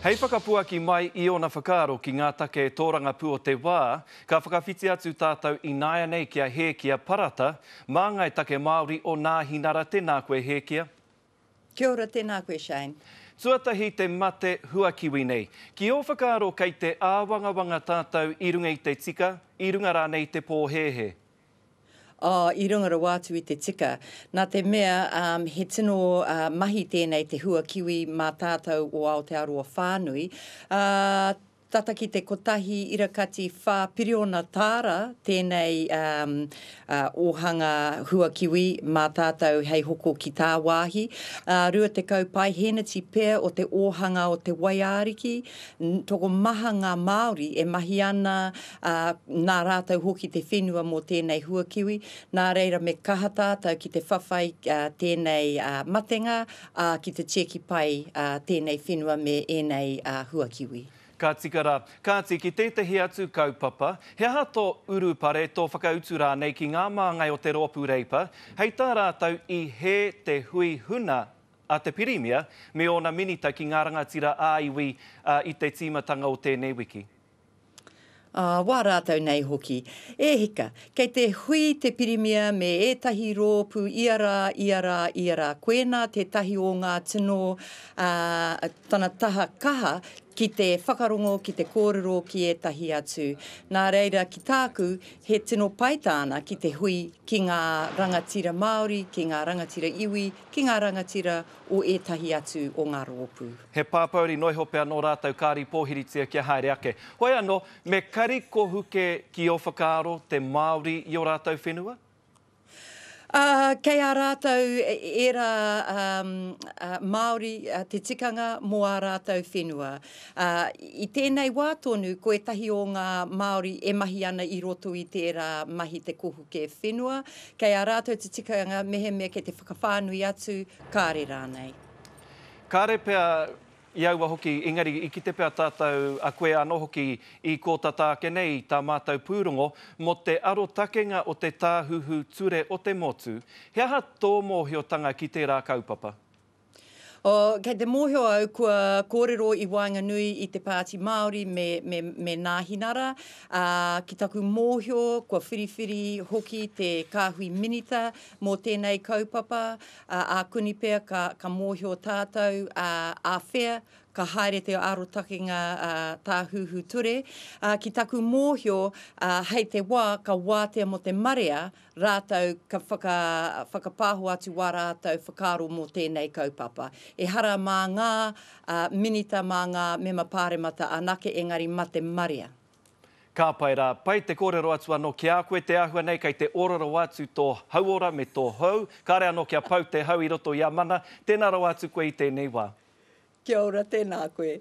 Hei whakapuaki mai i ōna whakaaro ki ngā take tōrangapū o te wā, ka whakawhiti atu tātou ināianei ki a Hēkia Parata, māngai take Māori o Nāhinara. Tēnā koe Hēkia. Kia ora, tēnā koe Shane. Tuatahi te mate huakiwi nei. Ki ō whakaaro kei te āwangawanga tātou i runga i te tika, i runga rānei i te pōhēhē? Oh, i runga rawa atu i te tika. Nā te mea, um, he tino uh, mahi tēnei te hua kiwi mā tātou o Aotearoa whānui. Uh, tata ki te kotahi irakati whā piriona tāra tēnei um, uh, ōhanga hua kiwi mā tātou hei hoko ki tāwāhi. Uh, 20 paihēneti pea o te ōhanga o te waiāriki. Tokomaha ngā Māori e mahi ana ā, nā rātou hoki te whenua mō tēnei huakiwi, nā reira me kaha tātou ki te whawhai tēnei matenga, ā, ki te tieki pai tēnei whenua me ēnei huakiwi. Ka tika rā. Kāti, ki tētehi atu kaupapa, he aha tō urupare, tō whakautu rānei ki ngā māngai o te Rōpū Reipa, hei tā rātou i hē te hui huna a te Pirimia me ōna minita ki ngā rangatira ā-iwi i te tīmatanga o tēnei wiki? Ā, wā rātou nei hoki. E hika, kei te hui te Pirimia me ētahi rōpū ia rā, ia rā, ia rā. Koinā tētahi o ngā tino, ā, tana taha kaha ki te whakarongo, ki te kōrero ki ētahi atu. Nā reira, ki tāku, he tino pai tāna ki te hui ki ngā rangatira Māori, ki ngā rangatira iwi, ki ngā rangatira o ētahi atu o ngā rōpū. He pāpouri noa iho pea nō rātou kāri pōhiritia kia haere ake. Hoi anō, me kari kohuke ki ō whakaaro te Māori i ō rātou whenua? Ā, kei a rātou ērā Māori te tikanga mō ā rātou whenua. Ā, i tēnei wā tonu ko ētahi o ngā Māori e mahi ana i roto i tērā mahi te kohuke whenua, kei a rātou te tikanga mehemea kei te whakawhānui atu Kāre rānei. Kāre pea i aua hoki, engari i kite pea tātou, a koe anō hoki, i kō tata ake nei i tā mātou pūrongo mō te arotakenga o te tāhuhu ture o te motu. He aha tō mōhiotanga ki tērā kaupapa? Oh, kei te mōhio au kua kōrero i waenganui i te Pāti Māori me, me, me Nāhinara, ā, ki taku mōhio kua whiriwhiri hoki te Kāhui Minita Mō tēnei kaupapa, ā, ākuni pea ka, ka mōhio tātou, ā, āwhea ka haere te arotakenga tāhuhu ture. Ā, ki taku mōhio, ā, hei te wā ka wātea mō te marea, rātou ka whaka, whakapāho atu wā rātou whakaaro mō tēnei kaupapa. Ehara mā ngā, ā, Minita, mā ngā Mema Pāremata anake, engari mā te marea. Ka pai rā. Pai te kōrero atu anō ki a koe te āhua nei kei te ora rawa atu tō hauora me tō hou. Kāre anō kia pau te hau i roto i a Mana. Tēnā rawa atu koe i tēnei wā. Kia ora, tēnā koe.